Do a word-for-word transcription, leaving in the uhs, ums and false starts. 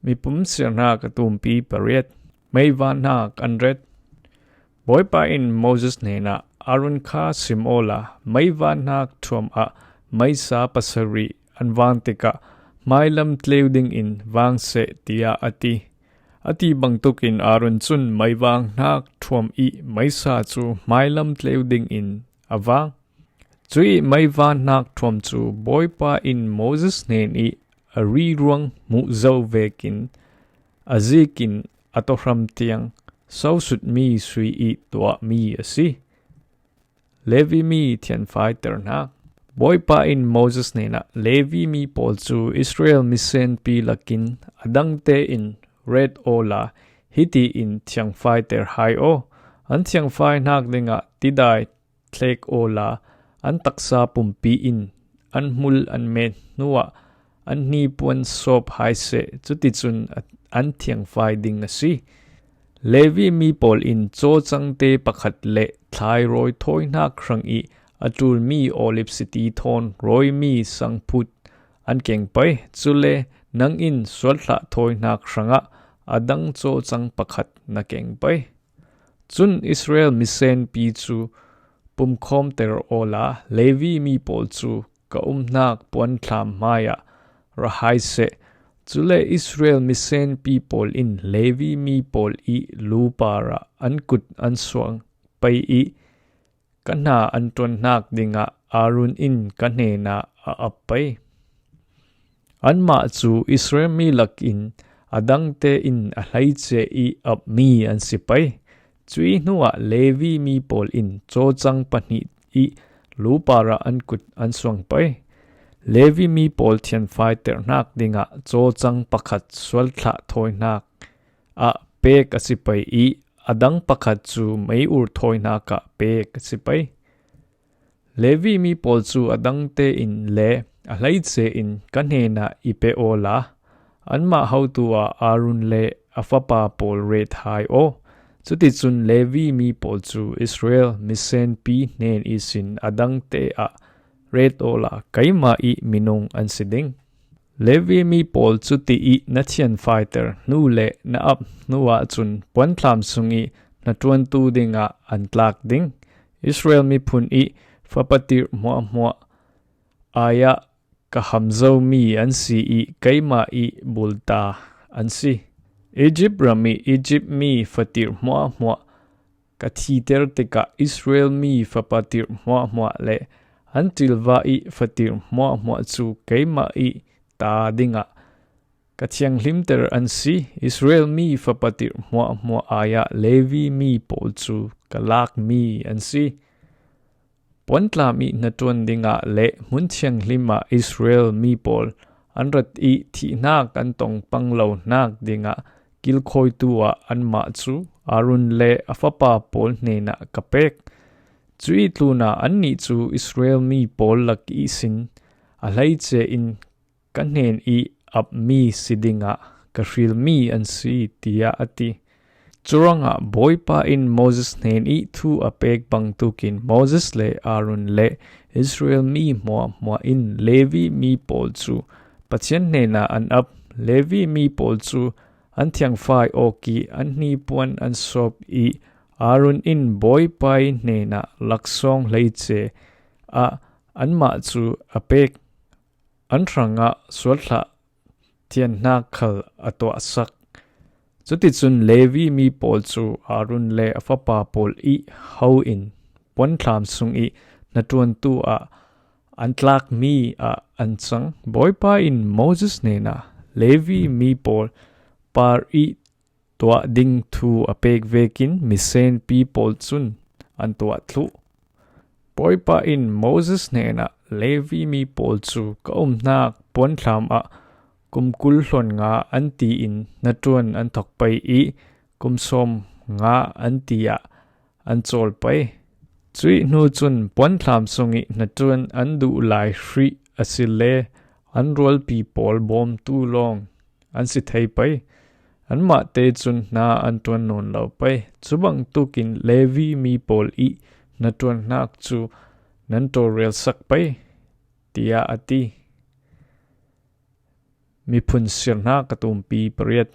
Mipum siarhnak a tumpi pariat. Meivahnak an ret. Bawipa in Moses hnenah, Aaron kha sim awla meivahnak thuam ah meisa pasarih an vang tikah hmailam tleu dingin vang seh, tiah a ti. A ti bangtukin Aaron cun meivahnak thuam ih meisa cu hmailam tleu dingin a vang. Cuih meivahnak thuam cu Bawipa in Moses hnen ih a ri ruang hmuh zo vekin a zikin a tohram tiang sosutmi sui ih tuahmi a si. Levi mi thianfaiterhnak. Bawipa in Moses hnenah, Levi mi pawl cu Israel misenpi lakin a dangte in ret awla hiti in thiangfaiter hai aw. An thiangfainak dingah tidai thlek awla an taksa pumpi in an hmul an met hnuah an hnipuan sawp hai seh, cuticun an thiangfai ding a si. Levi mi pawl in cawcangte pakhat le thlai rawi thawinak hrangih a ṭulmi olive siti thawn rawimi sangphut an keng pei. Cule nang in sualthlah thawinak hrangah a dang cawcang pakhat na keng pei. Cun Israel misenpi cu pumkhawmter awla Levi mi pawl cu ka umnak puanthlam hmaiah ra hai seh. Cule Israel misenpi pawl in Levi mi pawl ih lu parah an kut an suang pei ih ka hna an ṭuannak dingah Aaron in ka hnenah a ap pei. Anmah cu Israel mi lakin a dangte in a hleice ih apmi an si pei. Cuih hnuah Levi mi pawl in cawcang pahnih ih lu parah an kut an suang pei. Levi mi pawl thianfaiterhnak dingah cawcang pakhat sualthlah thawinak ah pek a si pei ih a dang pakhat cu mei-ur thawinak ah pek a si pei. Levi mi pawl cu a dangte in le a hleice in ka hnenah i pe awla anmah hotu ah Aaron le a fapa pawl ret hai aw. Cuticun Levi mi pawl cu Israel misenpi hnen ihsin a dangte ah ret awla keimah ih minung an si ding. Levi mi pawl cuti ih na thianfaiter hnu le na ap hnu ahcun puanthlam sung ih hnaṭuantu dingah an tlak ding. Israel miphun ih fapa tirh hmuahhmuah ai-ah ka ham zomi an si ih keimah ih bulta an si. Izipt ram ih Izipt mi fatirh hmuahhmuah ka thiter tikah Israel mi fapa tirh hmuahhmuah le an ṭilva ih fatirh hmuahhmuah cu keimah ih ta dingah ka thianghlimter an si. Israel mi fapa tirh hmuahhmuah ai-ah Levi mi pawl cu ka lakmi an si. Puanthlam ih hnaṭuan dingah le hmun thianghlim ah Israel mi pawl an rat ih thihnak an tong pang lonak dingah kilkhawitu ah anmah cu Aaron le a fapa pawl hnenah ka pek. Cuih tlunah annih cu Israel mi pawl lak ihsin a hleice in ka hnen ih apmi si dingah ka hrilmi an si, tiah a ti. Curuangah Bawipa in Moses hnen ih thu a pek bangtukin Moses le Aaron le Israel mi hmuahhmuah in Levi mi pawl cu Pathian hnenah an ap. Levi mi pawl cu an thiangfai awk ih an hnipuan an sawp ih Aaron in Bawipa ih hnenah laksawng hleice ah anmah cu a pek. An hrangah sualthlah thianhnak khal a tuahsak. Cuticun Levi mi pawl cu Aaron le a fapa pawl ih ho in puanthlam sung ih hnaṭuantu ah an tlakmi ah an cang. Bawipa in Moses hnenah Levi mi pawl par ih tuah ding thu a pek vekin misenpi pawl cun an tuah thluh. Bawipa in Moses hnenah Levi mi pawl cu ka umhnak puanthlam ah kum kul hlon nga an tiin hnaṭuan an thok pei ih kum sawm nga an ti ah an cawl pei. Cuih hnu cun puanthlam sung ih hnaṭuan an duh lai hrih asile an rualpi pawl bawmtu lawng an si thei pei. Anmahte cun hna an ṭuan nawn lo pei. Cubangtukin Levi mi pawl ih hnaṭuannak cu nan ṭawlrelsak pei, tiah a ti. Miphun Sirna ka tumpi pariat.